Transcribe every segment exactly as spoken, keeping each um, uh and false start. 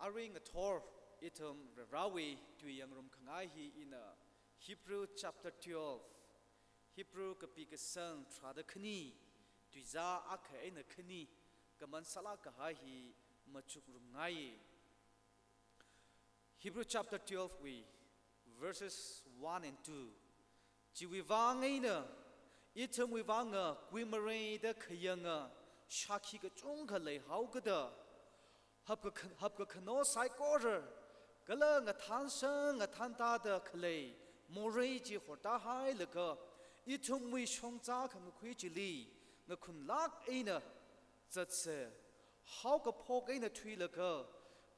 Arui ngathor ithum Varivarāwui tui yangngarum khangai hi ina Hebrew chapter twelve, Hebrew kapi kasang tharāda khani, tuizā akha eina khani, kaman sālāk kahai hi machukngarumngai. Hebrew chapter twelve wui verses one and two. Chiwui vang eina, ithumwui vanga kuimareida khayanga shākhi kachungkha leihaokida, hapkakha-, hapkakhano saikora, kala ngathansang ngathantāda khalei morei chi hortāhailaga, ithumwui shongzā khangakhui chili ngakhunlāk eina zatsa. Haokaphok eina thuilaga,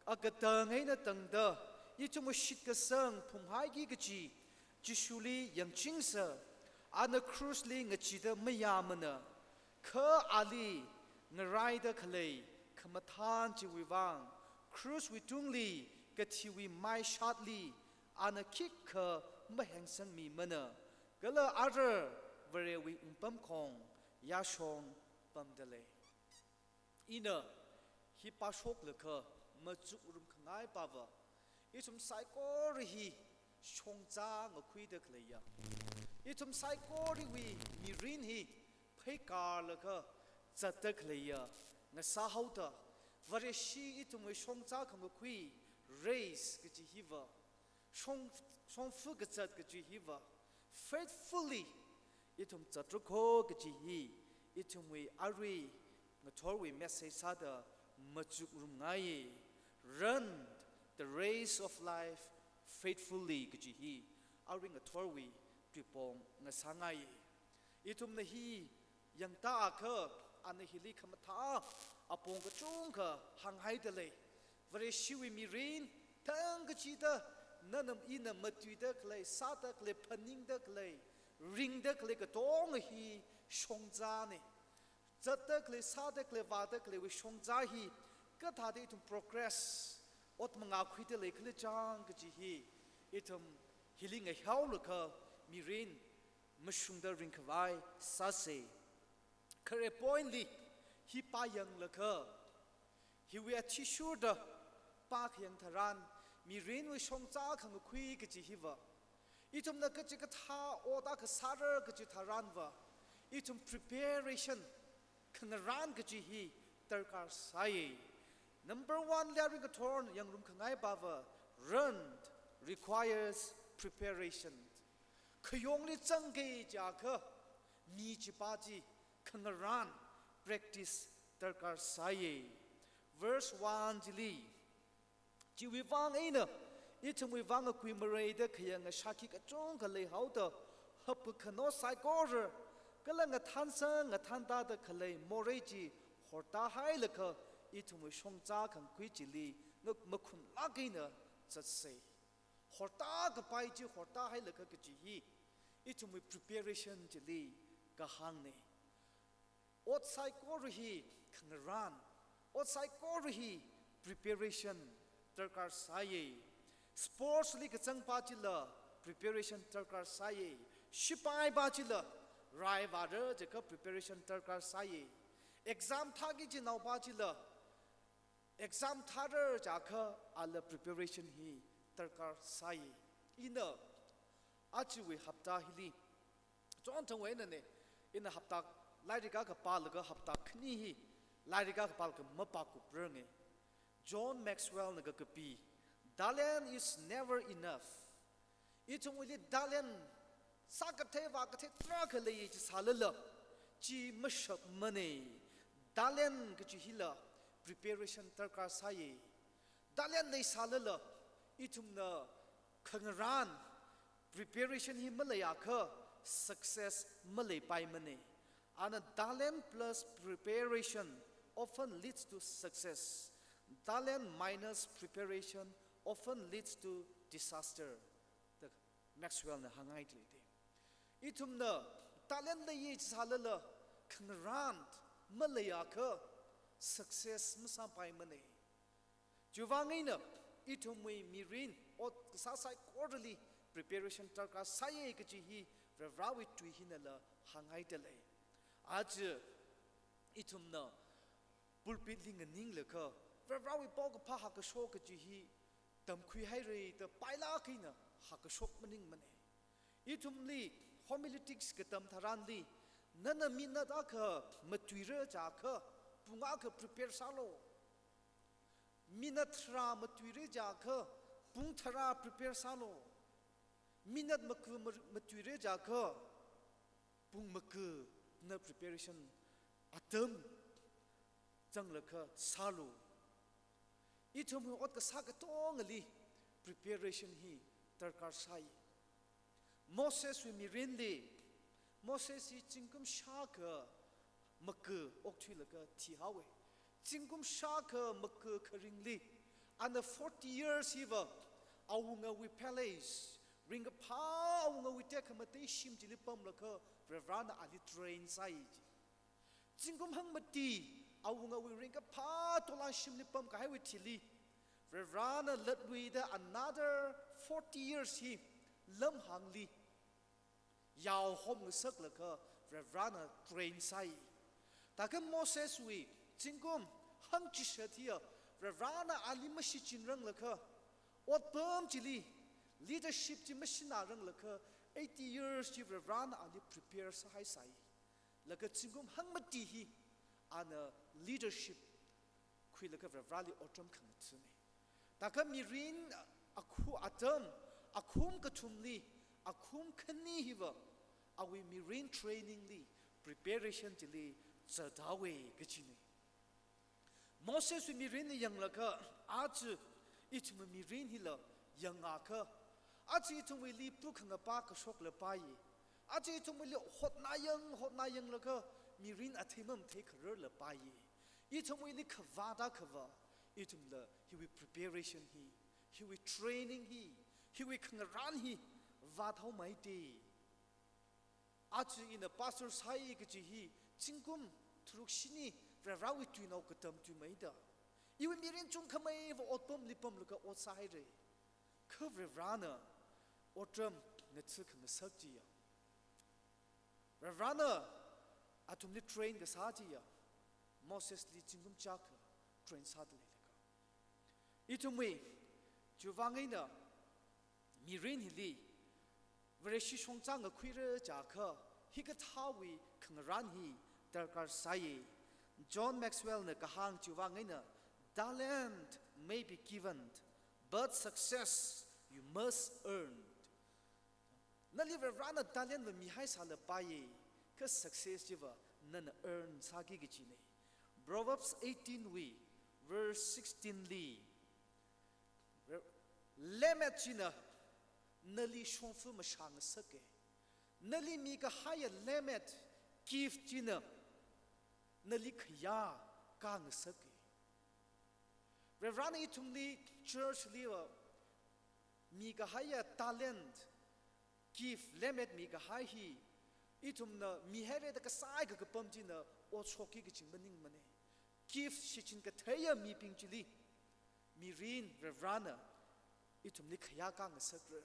akatang eina tangda, ithumwui shitkasang phunghaiki kachi Jishuli yangchingsa. Ana krushli ngacheeda mayāmana, kha ali ngaraida khalei khamathān chiwui vang, krushwui tungli kathiwui maishatli ana khikha mahengsangmimana, kala ara Varewui wungpamkhong yāshong pamda lei. Ina hi pāshoklaga machukngarum khangai pava, ithum saikora hi shongzā ngakhuida khaleiya, ithum saikorawui mirin hi pheikārlaga zatda khaleiya ngasāhaoda, Vareshi ithumwui shongzā khangakhui race kachi hiva, shong-, shongfa kazat kachi hiva faithfully ithum zatrako kachi hi ithumwui arui ngathorwui message sāda machukngarumngai. Run the race of life faithfully kachi hi arui ngathorwui tuipong ngasāngai. Ithumna hi yangtāakha, ana hili khamathā apong kachungkha hānghaida lei. Vareshiwui mirin thang kachida, nana ina matuida khalei, sāda khalei, phaningda khalei, ringda khalei katonga hi shongzāna. Zatda khalei, sāda khalei, vāda khaleiwui shongzā hi kathāda ithum progress, ot mangā khuida leikhala chang kachi hi ithum hili ngahānlaga mirin mashungda ringkhavai sāsa. Khare point li hi pāyanglaga, hiwui athishurda pākhayang tharan, mirinwui shongzā khangakhui kachi hiva, ithumna kachikathā ot akha sāra kachi tharanva, ithum preparation khangarān kachi hi darkar sāya. Number one li arui ngathor yangngarum khangai pava, run requires preparation. Khayongli zangki jiakha, mi chipā chi khangarān, practice darkar sāya. Verse one chili, chiwui vang eina, ithumwui vanga kuimareida khayanga shākhi kachungkha leihaoda, hapkakhano saikora, kala ngathansang ngathantāda khalei morei chi hortāhailaga, ithumwui shongzā khangakhui chili nga-, makhunlāk eina zatsa. Hortākapai chi hortāhailaga kachi hi ithumwui preparation chili kahāngna. Ot saikora hi khangarān, ot saikora hi preparation darkar sāya. Sports li kazangpā chila preparation darkar sāya. Shipaipā chila rai vāra jiakha preparation darkar sāya. Exam thāki jinaopā chila exam thāra jiakha ala preparation hi darkar sāya. Ina ajawui hapta hili, chonthangwui einana, ina hapta lairik akha pālaga hapta khani hi lairik akha pālaga mapākupranga. John Maxwell na kakapi, "Talent is never enough." Ithumwuili talent sākathei vākathei tarākha lei jisālala, chi mashapmana. Talent kachi hila preparation darkar sāya. Talent leisālala, ithumna khangarān preparation hi maleiakha success maleipaimana. Ana talent plus preparation often leads to success. Talent minus preparation often leads to disaster. Da Maxwell na hāngngaida lei. Ithumna talent leiya jisālala, khangarān maleiakha success masāpaimana. Chiwui vang eina ithumwui mirin ot kasā saikorali preparation darkar sāya kachi hi Varivarāwui tui hinala hāngngaida lei. Aja ithumna pulpit li nganinglaga, Varivarawui paokaphā hāngkashok kaji hi tamkhuihaira da pailāk eina hāngkashok maningmana. Ithumli homiletics katam tharanli, nana minute akha matuira jiakha, pung akha prepare sālu. Minute tharā matuira jiakha, pung tharā prepare sālu. Minute maga ma-, matuira jiakha, pung maga na preparation atam zanglaga sālu. Ithumwui ot kasā katongali preparation hi darkar sāi. Moseswui mirinli, Moses hi zingkum shākha maga okthuilaga thihaowa. Zingkum shākha maga kharingli, ana forty years hiva awungawui palace, ringkaphā awungawui tekhamatei shim chili pamlaga Varivarana ali train sāi ji. Zingkum hangmati awungawui ringkaphā tolai shimli pamkahaiwui thili, Varivarana latluida another forty years hi lamhāngli yaohom ngasaklaga Varivarana train sāi. Thākha Moseswui zingkum hangchishat hiya Varivarana ali mashichinranglaga, otpam chili, leadership chi mashināranglaga, eighty years chi Varivarana ali prepare sāhaisai. Laga zingkum hangmati hi ana leadership khuilaga Varivarali otram khangathana. Thākha mirin akhu atam, akhum kathumli, akhum khani hiva awui mirin training li, preparation chili zathaowa kajina. Moseswui mirin yanglaga, aja ithumwui mirin hila yangakha, aja ithumwuili pukhangapa kashokla pai. Aja ithumwuili hotnā yang, hotnā yanglaga mirin athei mamathei khararla pai. Ithumwuili khavāt akhava, ithumla hiwui preparation hi, hiwui training hi, hiwui khangarān hi vāthaomeida. Aja ina pastor sāi kaji hi zingkum tharuk shini Varivarawui tuinao katam tuimeida, iwui mirin chungkhameiva otpamli pamlaga ot sāhaira. Kha Varivarana otram ngatha khangasak chiya, Varivarana athumli train kasā chiya, Mosesli zingkum chiyākha train sāda leilaga. Ithumwui chiwui vang eina mirin hili Vareshi shongza ngakhuira jiakha, hikathāwui khangarān hi darkar sāi. John Maxwell na kahāng chiwui vang eina, "Talent may be given, but success you must earn." Nali Varivarana talent va mihaisāla pai, kha success chiva nana earn sāki kajina. Proverbs eighteen wui verse sixteen li, Lemmet china nali shongfa mashā ngasaka. Nali mikahaiya lemmet, gift china nali khayā kā ngasaka. Varivarana ithumli church liva mikahaiya talent, gift, lemmet mikahai hi ithumna mihaira da kasā eina kapam china otshokki kaji maningmana. Gift shichin katheiya mibing chili mirin Varivarana ithumli khayā kā ngasakra.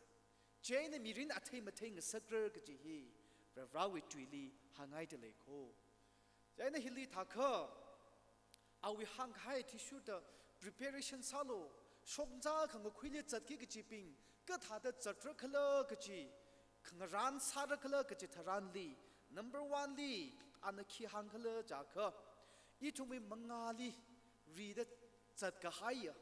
Chieina mirin athei mathei ngasakra kaji hi Varivarawui tuili hāngngaida leiko. Chieina hili thākha, awui hāngkahai athishurda preparation sālu, shongza khangakhuili zatki kajibing kathāda zatra khala kaji, khangarān sāra khala kaji tharanli, number one li, ana khi hāngkhala jiakha, ithumwui mangāli rida zatkahaiya,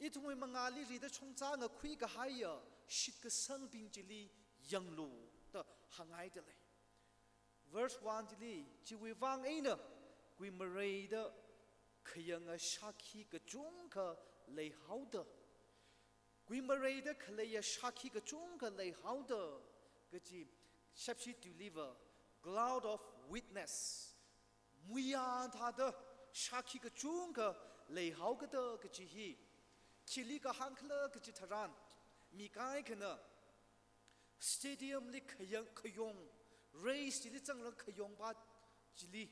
ithumwui mangāli rida shongza ngakhui kahaiya shitkasangbing chili yanglu da hāngngaida lei. Verse one chili, chiwui vang eina kuimareida khayanga shākhi kachungkha leihaoda, kuimareida khaleiya shākhi kachungkha leihaoda kaji, Shepshi tuiliva cloud of witness, muiya thāda shākhi kachungkha leihaokada kaji hi khili kahāng khala kaji tharan, mi kaikhana stadium li khayang, khayong, race chili zanglaga khayongpa chili,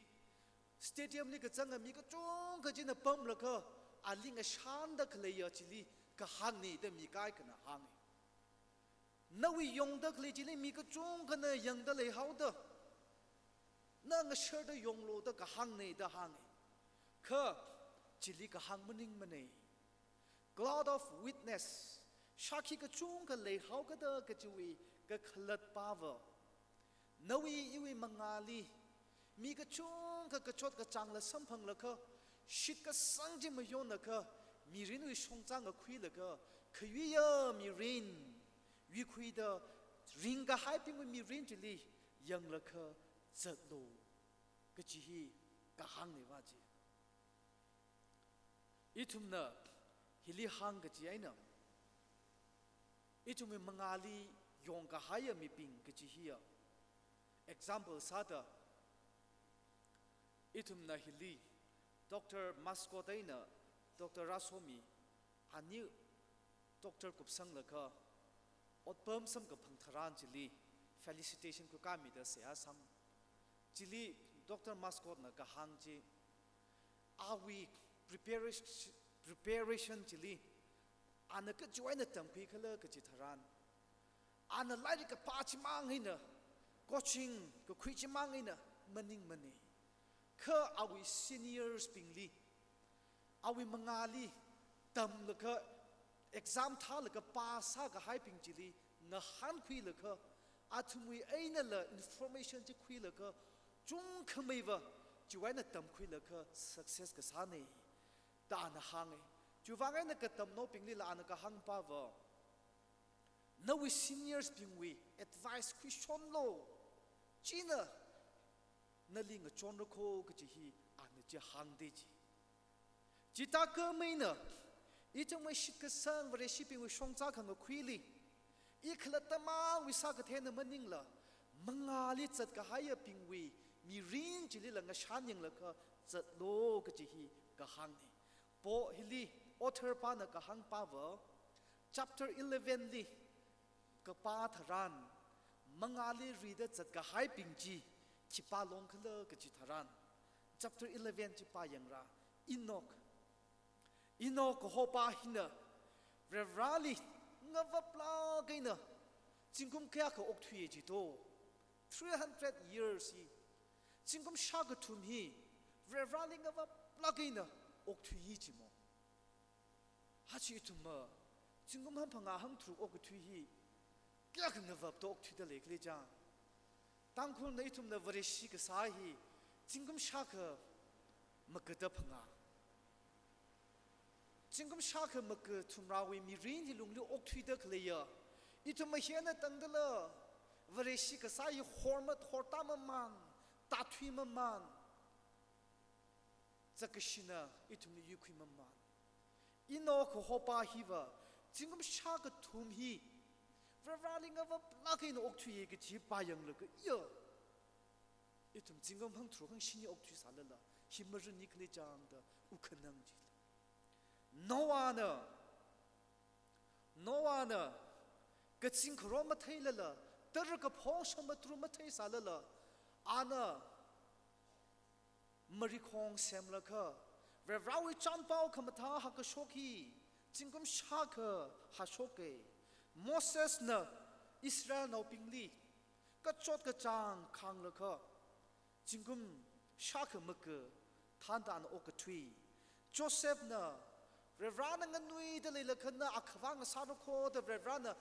stadium li kazanga mi kachungkha china pamlaga aling ashanda khaleiya chili kahāngna da mi kaikhana hānga. Nawui yongda khalei chili mi kachungkhana yangda leihaoda, na ngasharda yonglu da kahāngna da hānga. Kha Chili kahāng maningmana. Cloud of witness, shākhi kachungkha leihaokada kachiwui kakhalatpava, nawui iwui mangāli mi kachungkha kachot kachāngla samphanglaga, shitkasang chi mayonlaga, mirinwui shongza ngakhuilaga, khayuiya mirin yuikhuida ringkahaibingwui mirin chili yanglaga zatlu kaji hi kahāngna va chi. Ithumna hili hāng kaji eina, ithumwui mangāli yongkahaiya mibing kaji hiya example sāda, ithumna hili Doctor Mascot eina Doctor Rasomi, ani doctor kupsanglaga otpam samkaphang tharan chili felicitation khuikāmida seihā sām. Chili Doctor Mascot na kahāng chi, awui preparation, preparation chili ana kachiwui eina tamkhuikhala kaji tharan, ana lairik kapā chimang eina, coaching kakhui chimang eina maningmana. Kha awui seniors bingli, awui mangāli tamlaga, exam thālaga pass sākahaibing chili ngahānkhuilaga, athumwui einala information chi khuilaga, chungkhameiva chiwui eina tamkhuilaga success kasāna da ana hānga. Chiwui vang eina katamnaobinglila ana kahāngpava, nawui seniors bingwui advice khuishonlu. China nali ngachonra kho kaji hi ana chi hāngda chi. Chithākhamei eina, ithumwui shitkasang Vareshibingwui shongza khangakhuili, i khalatta mangwui sākathei eina maningla, mangāli zatkahaiyabingwui mirin chilila ngashan yanglaga zatlu kaji hi kahāngna. Paul hili author pana kahāngpava, chapter eleven li kapā tharan, mangāli rida zatkahaibing chi khipā longkhala kaji tharan, chapter eleven chi pāyangra, Enoch. Enoch kahopā hina Varivarali ngavaplāk eina zingkum kayākha okthuiya jito? Three hundred years hi, zingkum shākathum hi Varivarali ngavaplāk eina okthuiya jimo. Hachi ithumva zingkum hangphangā hangtharuk okathui hi kayākha ngavapta okthuida leikhala chang. Tangkhulna ithumna Vareshi kasā hi zingkum shākha magada phangā, zingkum shākha maga thumrāwui mirin hi lungli okthuida khaleiya. Ithumva hi eina tangdala Vareshi kasā hi hormat horta mamān, tāthui mamān, zakkashina ithumli yuikhui mamān. Enoch kahopā hiva zingkum shākathum hi Varivarali ngavaplāk eina okthuiya kaji pāyanglaga iya, ithum zingkum hangtharuk hangshini okthuisālala hi marannikhala chang da wukhanang chila. Noahna, Noahna kazing kharor matheilala, tara kaphong shamatruk matheisālala, ana marikhong semlaga, Varivarawui chānpao khamathā hākashok hi zingkum shākha hāshoka. Mosesna Israelnaobingli kachot kachāng khānglaga, zingkum shākha maga thānda ana okathui. Josephna Varivarana nganuida leilaga na akhavā ngasāra kho da Varivarana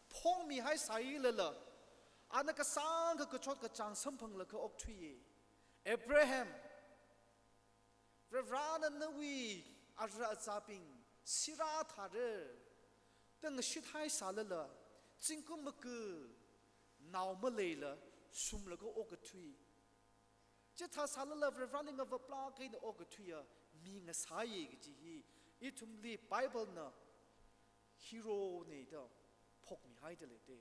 phongmihaisālala, ana kasāngkha kachot kachāng samphanglaga okthuiya. Abraham, Varivarana nawui ara azābing sirā thāra da ngashithaisālala, zingkum maga nao maleila sumlaga okathui. Chithāsālala Varivarali ngavaplāk eina okathuiya mi ngasāya kaji hi ithumli Biblena hero na da phokmihaida leida.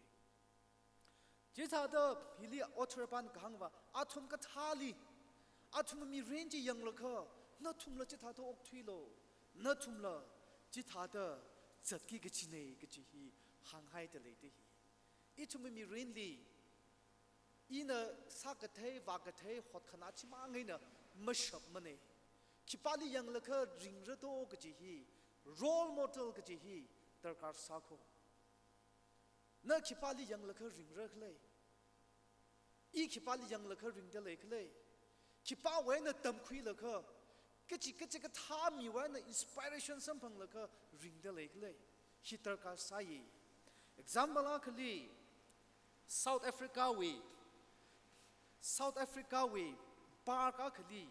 Chithāda hili author pana kahāngva, athum kathāli athum mirin chi yanglaga, nathumla chithāda okthuilu, nathumla chithāda zatki kajina kaji hi hānghaida leida hi. Ithum mirinli ina sākathei vākathei hotkhanā chimang eina mashapmana. Khipāli yanglaga ringra do kaji hi, role model kaji hi darkar sākho. Na khipāli yanglaga ringra khala? I khipāli yanglaga ringda lei khala? Khipāwui eina tamkhuilaga, Kachi, kachi kathā miwui eina inspiration samphanglaga ringda lei khala. Hi darkar sāya. Example akhali, South Africa wui, South Africa wui park akhali,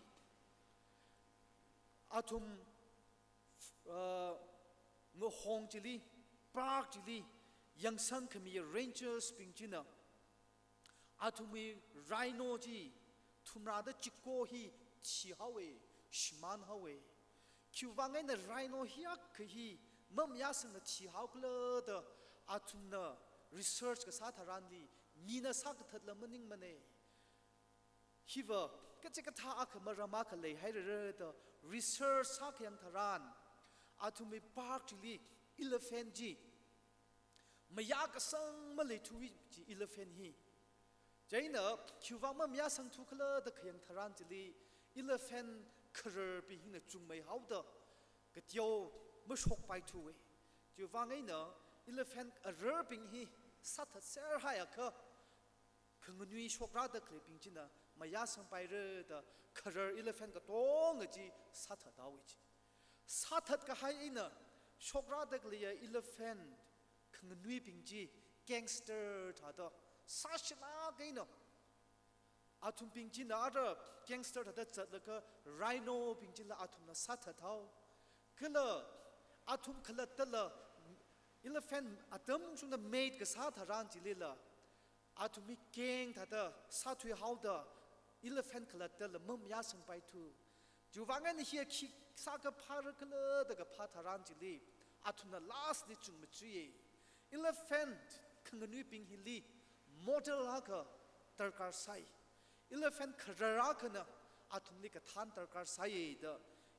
athum, uh, ngahong chili, park chili, yangsang khami rangers bing china, athumwui rhino chi thumrāda chiko hi thihaowa, shimānhaowa. Khiwuivang eina rhino hiyākha hi mamayāsangla thihao khala da athumna research kasā tharanli, mina sākathatla maningmana. Hiva kachi kathā akha maram akha leihairara da research sākhayang tharan, athumwui park chili elephant chi mayākasang maleithuwa chi elephant hi. Chieina khiwuivang mamayāsangthu khala da khayang tharan chili, elephant khararbing hina chungmeihaoda kateo mashokpaithuwa. Chiwuivang eina elephant ararbing hi sāthatser haiakha, khanganui shokrada khaleibing china mayāsangpaira da kharar elephant katonga chi sāthathaowa chi. Sāthatkahai eina shokrada khaleiya elephant khanganuibing chi gangster thāda sāshilāk eina, athumbing china ara gangster thāda zatlaga rhino bing chila athumna sāthathao. Kala athum khalattala elephant atam chungda mate kasā tharan chilila, athumwui gang thāda sāthuihaoda elephant khalattala mamayāsangpaithu. Chiwuivang eina hiya khi sākaphāra khala da kaphā tharan chili, athumna last li chungmajāya. Elephant khanganuibing hili model akha darkar sāi. Elephant kharar akhana athumli kathān darkar sāi da,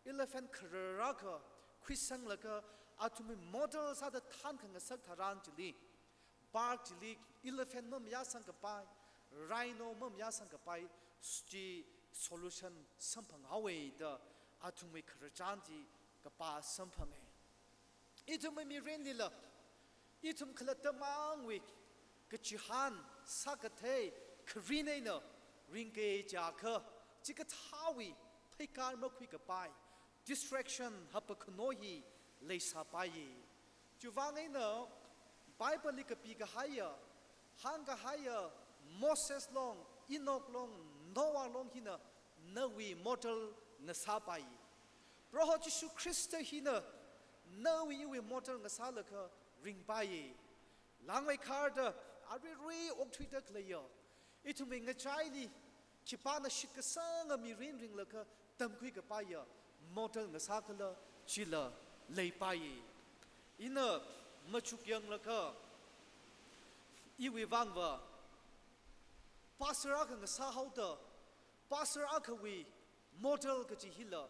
elephant kharar akha khuisanglaga athumwui model sāda thānkhangasak tharan chili, park chili elephant mamayāsangkapai, rhino mamayāsangkapai chi solution samphanghaowa da athumwui khararchan chi kapā samphanga. Ithumwui mirinlila, ithum khalatta mangwui kachihān, sākathei, kharin eina ringki chiakha, chikathāwui pheikar makhuikapai, distraction hapakhano hi leisāpaiya. Chiwuivang eina Bible li kapikahaiya, hāngkahaiya, Moses long, Enoch long, Noah long hina nawui model ngasāpai. Proho Jishu Khrista hina nawui iwui model ngasālaga ringpai. Langmeikharda aruirui okthuida khaleiya, ithumwui ngachaili khipāna shitkasanga mirin ringlaga tamkhuikapaiya model ngasākhala chila leipai. Ina machuk yanglaga iwui vangva pastor akha ngasāhaoda, pastor akhawui model kachi hila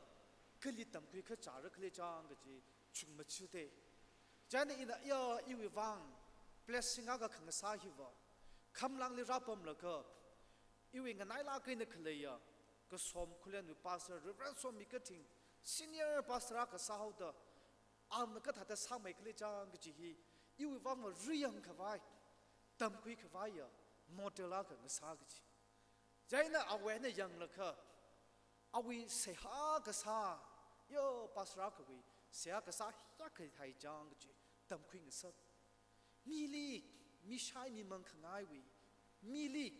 kali tamkhui kachara khala chang kachi chungmajāda. Chieina ina ya iwui vang blessing akha khangasā hiva, khamlangli rāpamlaga, iwui nganailāk eina khaleiya Kasom Khullenwui pastor, Reverend Somi Kathing, senior pastor akha sāhaoda, ana kathāda sāmeikhala chang kachi hi, iwui vangva riyangkhavai, tamkhuikhavaiya model akha ngasā kachi. Chieina awui eina yanglaga, awui seihā kasā, yo pastor akhawui seihā kasā hiyākha thai chang kachi tamkhuingasak. Mili mishai mimang khangaiwui, mili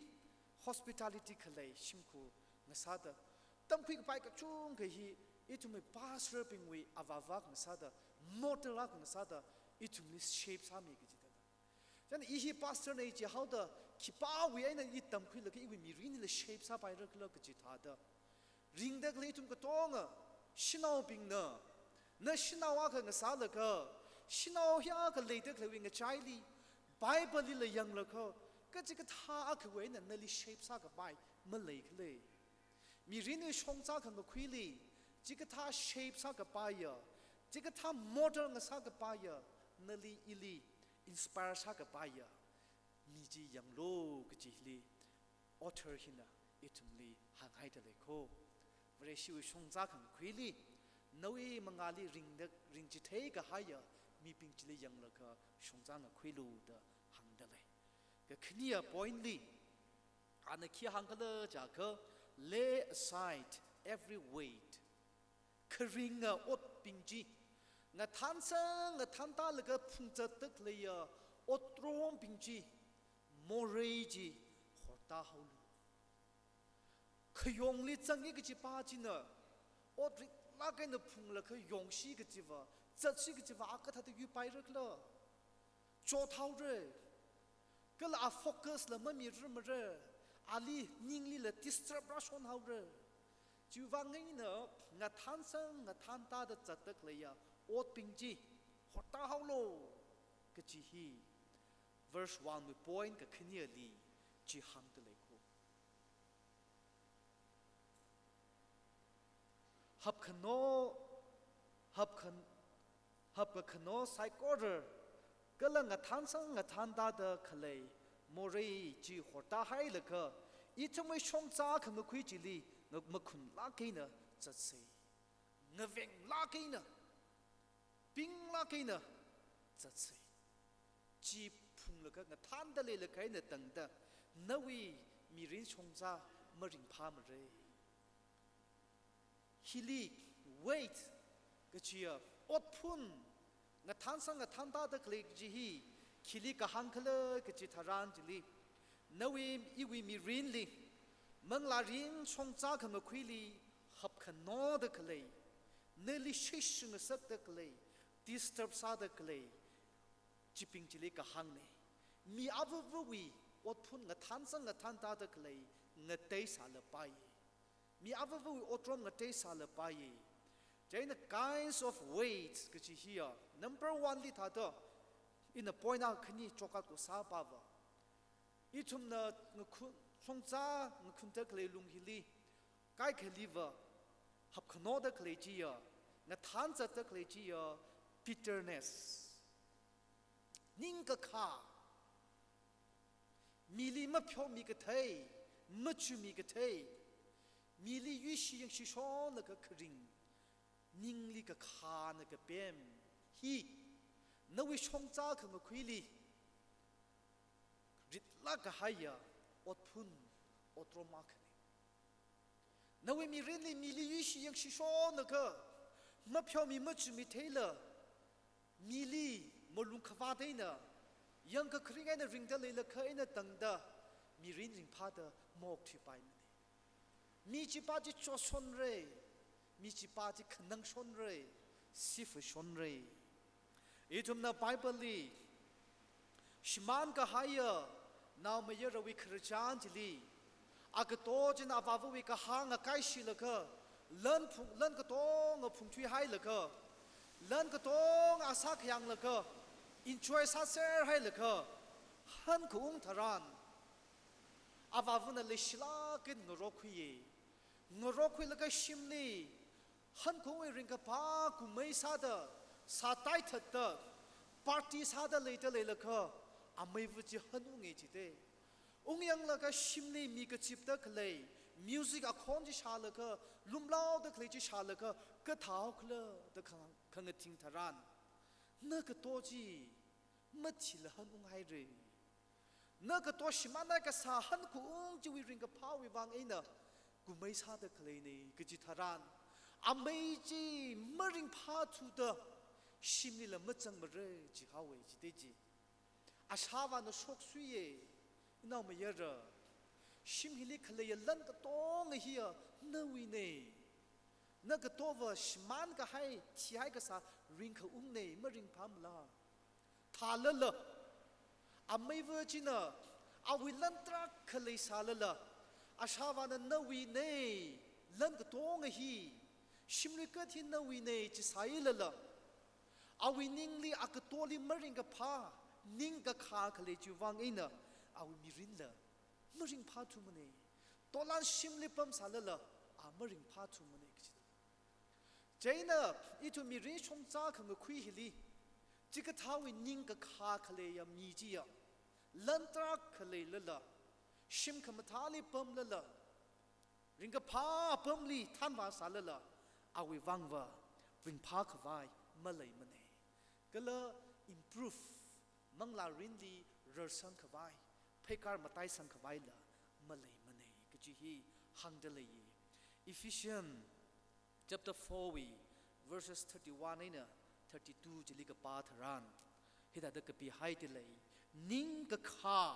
hospitality khalei shimkhur ngasāda, tamkhuikapai kachungkha hi ithumwui pastor bingwui avāva akha ngasāda, model akha ngasāda, ithumli shape sāmi kaji thāda. Chieina i hi pastor na chihaoda, khipāwui eina i tamkhuilaga iwui mirinla shape sāpaira khala kaji thāda. Ringda khalei ithum katonga, shanaobingna, na shanao akha ngasālaga, shanao hiyākha leida khaleiwui ngachaili, Bible lila yanglaga, kachikathā akhawui eina nali shape sākapai maleikhala. Mirinwui shongza khangakhuili, chikathā shape sākapaiya, chikathā model ngasākapaiya, nali ili inspire sākapaiya mi chi yanglu kachili author hina ithumli hānghaida lei kho. Vareshiwui shongza khangakhuili, nawui mangāli ringda, ringchithei kahaiya mibing chili yanglaga shongza ngakhuilu da hāngda lei. Kakhane point li, ana khi hāngkhala chiakha, lay aside every weight kharinga otbing chi, ngathansang ngathantalaga phungzatda khaleiya otrombing chi, morei chi hortāhaolu. Khayongli zangi kachipa china, ot riklāk eina phunglaga yongsi kachiva, zatsi kachiva, a kathāda yuipaira khala? Chothaora. Kala a focus la mamirarmara. Ali ninglila disturb rāshonhaora. Chiwuivang eina ngathansang ngathantada zatda khaleiya otbing chi hortāhaolu kaji hi verse one wui point kakhaneli chi hāngda lei ko. Hapkhano, hapkhan-, hapkakhano saikora, kala ngathansang ngathantada khalei morei chi hortāhailaga, ithumwui shongza khangakhui chili nga-, makhunlāk eina zatsa. Ngavenglāk eina, pinglāk eina zatsa. Chi phunglaga ngathanda leilakha eina tangda, nawui mirin shongza maringphāmara. Hili weight kajiya otphun, ngathansang ngathantada khalei kaji hi khili kahāng khala kaji tharan chili, nawui iwui mirinli, manglārin shongza khangakhuili hapkhanoda khalei, nali sheshingasakda khalei, disturb sāda khalei, chibing chili kahāngna. Mi avāvawui otphun ngathansang ngathantada khalei ngateisālapai. Mi avāvawui otrom ngateisālapai. Chieina kinds of weight kaji hiya, number one li thāda, ina point akhani chokat ko sāpava, ithumna ngakhun, shongza ngakhunda khalei lung hili kaikhaliva hapkhanoda khalei chiya, ngathanzatda khalei chiya, bitterness. Ningkakhā. Mili mapheomi kathei, machumi kathei, mili yuishi yangshishonaga kharing, ningli kakhāna kapem hi, nawui shongza khangakhuili ritlāk kahaiya otphun, otrom akhana. Nawui mirinli mili yuishi yangshishonaga, mapheomi machumi theila, mili malung khavāt eina, yangkakharing eina ringda leilakha eina tangda, mirin ringphāda maokthuipaimana. Mi chipa chi choshonra, mi chipa chi khanangshonra, sifashonra. Ithumna Bible li shimān kahaiya naomayarawui khararchan chili, agato china avāvawui kahāng ngakaishilaga, lan phung, lan katonga phungthuihailaga, lan katonga sākhayanglaga, enjoy sāserhailaga, hankaung tharan, avāvana leishilāk eina ngarokhuiya. Ngarokhuilaga shimli hankaungwui ringkaphā kumei sāda, sātaithatda, party sāda leida leilakha, ameiva chi hanunga jida. Ungyanglaga shimli mi kazipda khalei, music akhon chi shālaga, lumlaoda khalei chi shālaga, kathāhao khala da khang-, khangathing tharan, nagato chi mathila hanunghaira. Nagato shimānhai kasā hankaung chiwui ringkaphāwui vang eina kumei sāda khaleina kaji tharan, amei chi maringphāthuda shimlila mazangmara jihaowa jida chi. Ashāvāna shoksuiya, naomayara. Shim hili khaleiya lan katonga hiya nawuina. Nagatova shimān kahai, thihai kasā ringkaungna, maringphāmala? Thālala, ameiva china awui lan tarākha leisālala, ashāvāna nawuina, lan katonga hi, shimluikat hi nawuina jisāilala, awui ningli agatoli maringkaphā, ningkakhā khalei chiwui vang eina, awui mirinla maringphāthumana. Tolan shimli pamsālala, a maringphāthumana kaji. Chieina, ithum mirin shongza khangakhui hili, chikathāwui ningkakhā khaleiya mi chiya, lan tarākha leilala, shim khamathāli pamlala, ringkaphā apamli thanvāsālala, awui vangva ringphākhavai maleimana. Kala improve, manglārinli rarsangkhavai, pheikar mataisangkhavaila maleimana kaji hi hāngda leiya. Ephesians Chapter four wui verses thirty-one eina thirty-two chili kapā tharan, hithāda kapihaida lei: Ningkakha,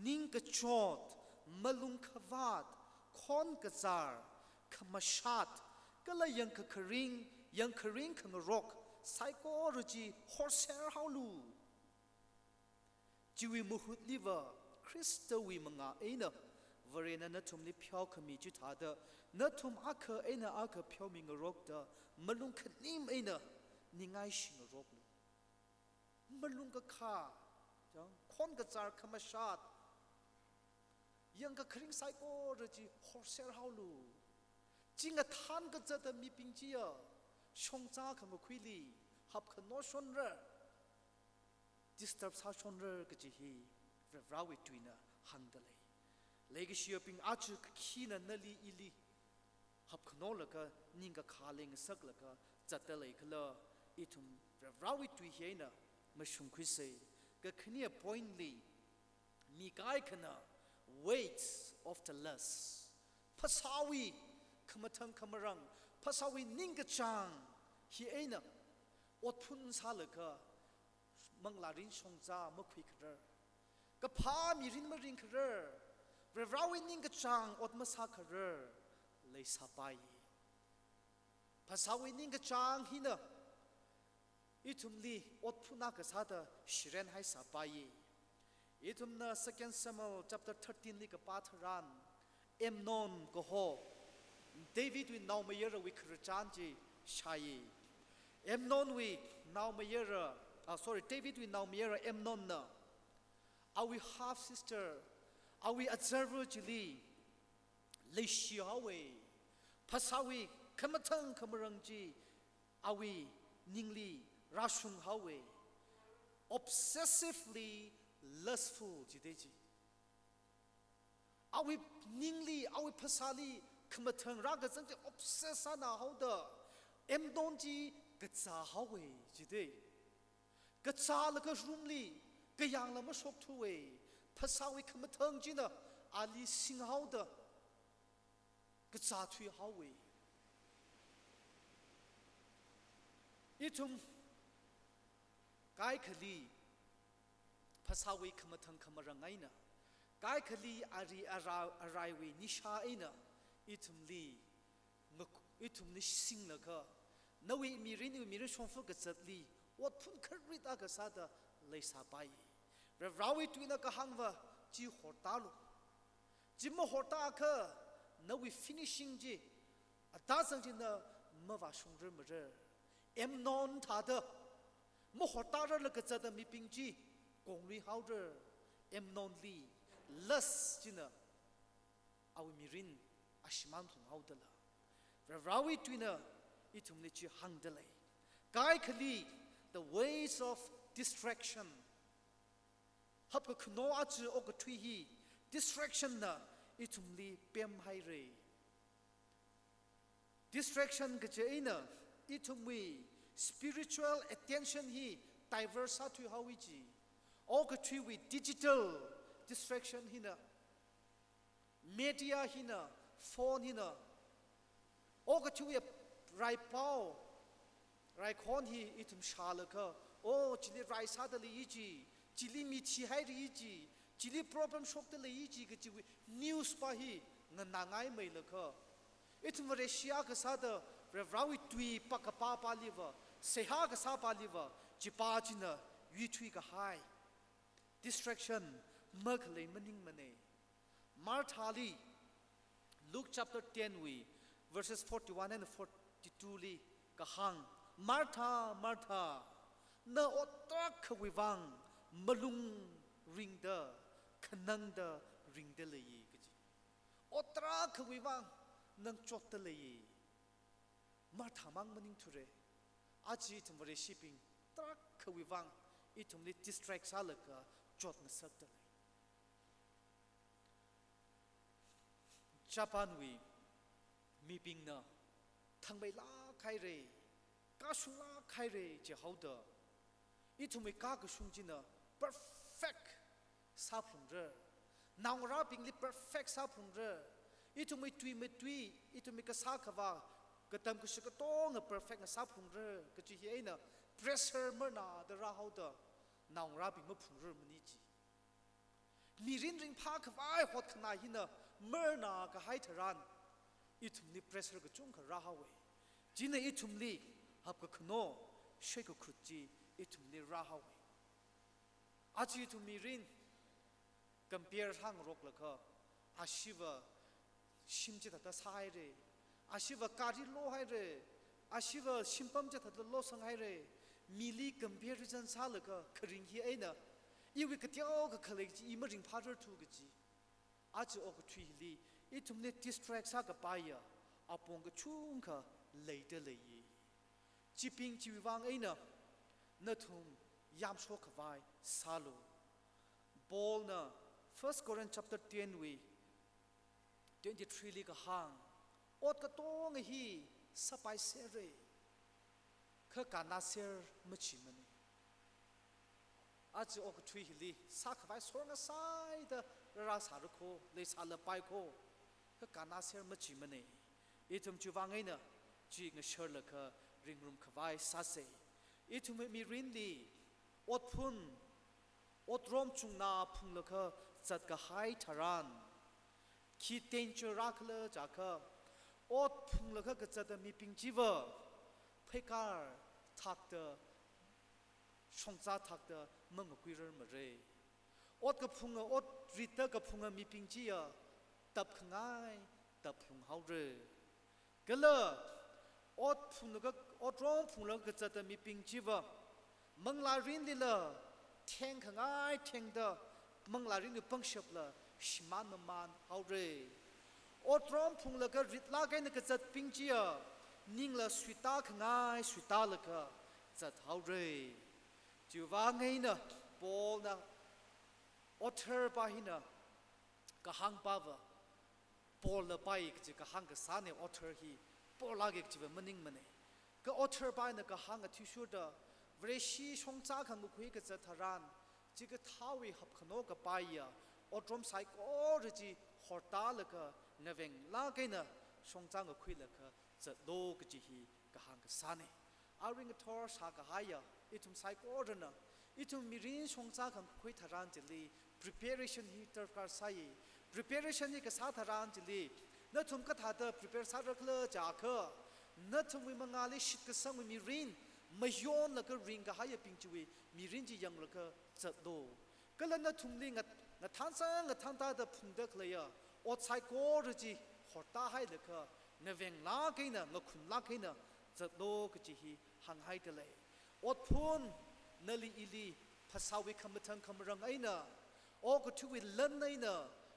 ningkachot, malung khavāt, khon kazār, khamashat, kala yangkakharing, yangkharing khangarok saikora chi horser haolu. Chiwui mahutliva Khristawui mangā eina Varena nathumli pheokhami chithāda, nathum akha eina akha pheomingarokta malung khanim eina ningai shingaroklu. Malung kakha, chang, khon kazār khamashat, yangkakharing saikora chi horser haolu. Chi ngathān kazata mibing chiya shongza khamakhuili hapkhano shonra, disturb sāshonra kaji hi Varivarāwui tuina hāngda lei. Leikashiyabing, aja kakhina nali ili hapkhanolaga ningkakha leingasaklaga zatda leikhala, ithum Varivarāwui tui hi eina mashungkhuisa. Kakhane point li, mi kaikhana weight of the lust, phasāwui khamathang khamarang, phasāwui ningkachāng hi eina otphun sālaga manglārin shongza makhuikharar, kaphā mirin maringkharar, Varivarāwui ningkachāng ot masākharar leisāpai. Phasāwui ningkachāng hina ithumli otphun akha sāda shiren haisāpai. Ithumna Second Samuel chapter thirteen li kapā tharan, Amnon kaho, Davidwui naomayarawui khararchan chi shāi. Amnonwui naomayara, ah, sorry, Davidwui naomayara Amnonna awui half sister, awui azarva chili leishi haowa. Phasāwui khamathang khamarang chi awui ningli rāshung haowa. Obsessively lustful jida chi. Awui ningli, awui phasāli khamathang rākazang chi obsess sānā haoda, Amnon chi kazā haowa jida. Kazālaga room li kayāngla mashokthuwa. Phasāwui khamathang china ali singhaoda kazāthui haowa. Ithum kaikhali phasāwui khamathang khamarang eina, kaikhali ari ara-, araiwui nisha eina ithumli ngak-, ithumli singlaga, nawui mirin, iwui mirin shongfa kazatli otphun kharit akha sāda leisāpai. Varivarāwui tuina kahāngva chi hortālu. Chi mahortāakha nawui finishing chi, atazang chi na mavāshungrarmara. Amnon thāda mahortārarla kazata mibing chi konglui haora. Amnonli lust china awui mirin ashimān thunghaodala. Varivarāwui tuina ithumli chi hāngda lei. Kaikhali, the ways of distraction. Hapkakhano aja okathui hi distraction na ithumli pemhaira. Distraction kaji eina ithumwui spiritual attention hi divert sāthui haowa ji. Okathuiwui digital distraction hina, media hina, phone hina, okathuiwui raipao, raikhon hi ithum shālaga, oh, chili rai sāda leiya ji, chili mi thihaira ji, chili problem shokda leiya ji kajiwui news pa hi nganāngaimeilaga, ithum Vareshi akha sāda Varivarāwui tui pa kapā paliva, seihā kasā paliva, chi pa china yuithui kahai. Distraction makhalei maningmana. Marthali, Luke chapter ten wui, verses forty-one and forty-two li kahāng, Martha, Martha, na ot tarākhawui vang malung ringda, khanangda ringda leiya kaji. Ot tarākhawui vang nang chotda leiya. Martha mang maningthura. Aja ithum Vareshibing tarākhawui vang ithumli distract sālaga chotngasakda lei. Japanwui mibingna thangmeilāk haira, kashunglāk haira jihaoda, ithumwui kakashung china perfect sāphalungra. Naongarābingli perfect sāphalungra. Ithumwui tui matui, ithumwui kasā khavā, Katam kashak katonga perfect ngasāphungra kaji hi eina pressure marnada rāhaoda naongarābing maphungrarmana ji. Mirin ringphākhavai hotkhanā hina marnakahai tharan, ithumli pressure kachungkha rāhaowa. China ithumli hapkakhano, shaikakhut chi ithumli rāhaowa. Aja ithum mirin compare sāngaroklaga, ashiva shim chithāda sāhaira, ashiva gari lohaira, ashiva shimpam chithāda losanghaira, mili comparison sālaga kharing hi eina, iwui kateokha khalei chi i maringphārarthu kaji. Aja okathui hili ithumli distract sākapaiya apong kachungkha leida leiya. Chibing chiwui vang eina nathum yamshokhavai sālu. Paulna First Corinth chapter ten wui twenty-three li kahāng, ot katonga hi sāpaisera, kha kannāser machimana. Aja okathui hili sākhavai sorngasaida rārāsāra kho, leisālapai kho, kha kannāser machimana. Ithum chiwui vang eina chi ngasharlaga ringrumkhavai sāsa. Ithumwui mirinli otphun, otrom chungnā phunglaga zatkahai tharan, khi danger rākhala jiakha, ot phunglaga kazata mibing chiva pheikar thakta, shongza thakta mangakuirarmara. Ot kaphunga, ot ritta kaphunga mibing chiya tapkhangai taplunghaora. Kala ot phunglaga, otrom phunglaga kazata mibing chiva manglārinlila thengkhangai thengda, manglārinwui pangshapla shimān mamānhaora. Otrom phunglaga ritlāk eina kazatbing chiya ningla suitākhangai suitālaga zathaora. Chiwui vang eina Paulna, author pa hina kahāng pava, Paulna pai kaji kahāng kasāna, author hi Paul lāka kajiva maningmana. Kha author pa hina kahāng athishurda, Vareshi shongza khangakhui kazat tharan, chikathāwui hapkhano kapaiya otrom saikora chi hortālaga ngavenglāk eina shongza ngakhuilaga zatlu kaji hi kahāng kasāna. Arui ngathor shākahaiya ithum saikorana, ithum mirin shongza khangakhui tharan chili preparation hi darkar sāya. Preparation hi kasā tharan chili, nathum kathāda prepare sārakhala jiakha, nathumwui mangāli shitkasangwui mirin mayonlaga ringkahaiyabing chiwui mirin chi yanglaga zatlu. Kala nathumli ngat-, ngathānsang ngathāntada phungda khaleiya ot saikora chi hortāhailaga, ngavenglāk eina, ngakhunlāk eina zatlu kaji hi hānghaida lei. Otphun nali ili phasāwui khamathān khamarān eina, okathuiwui lan eina,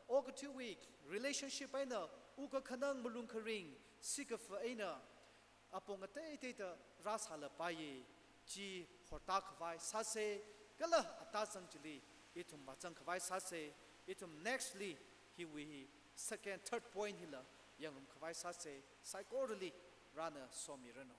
okathuiwui relationship eina, wukkhanang malung kharing, sikafa eina, apong ateiteida rāsālapaiya, chi hortākhavai sāsa, kala atazang chili ithum vāzangkhavai sāsa. Ithum next li hiwui hi second, third point hila yangrumkhavai sāsa. Saikorali Varena somiranu.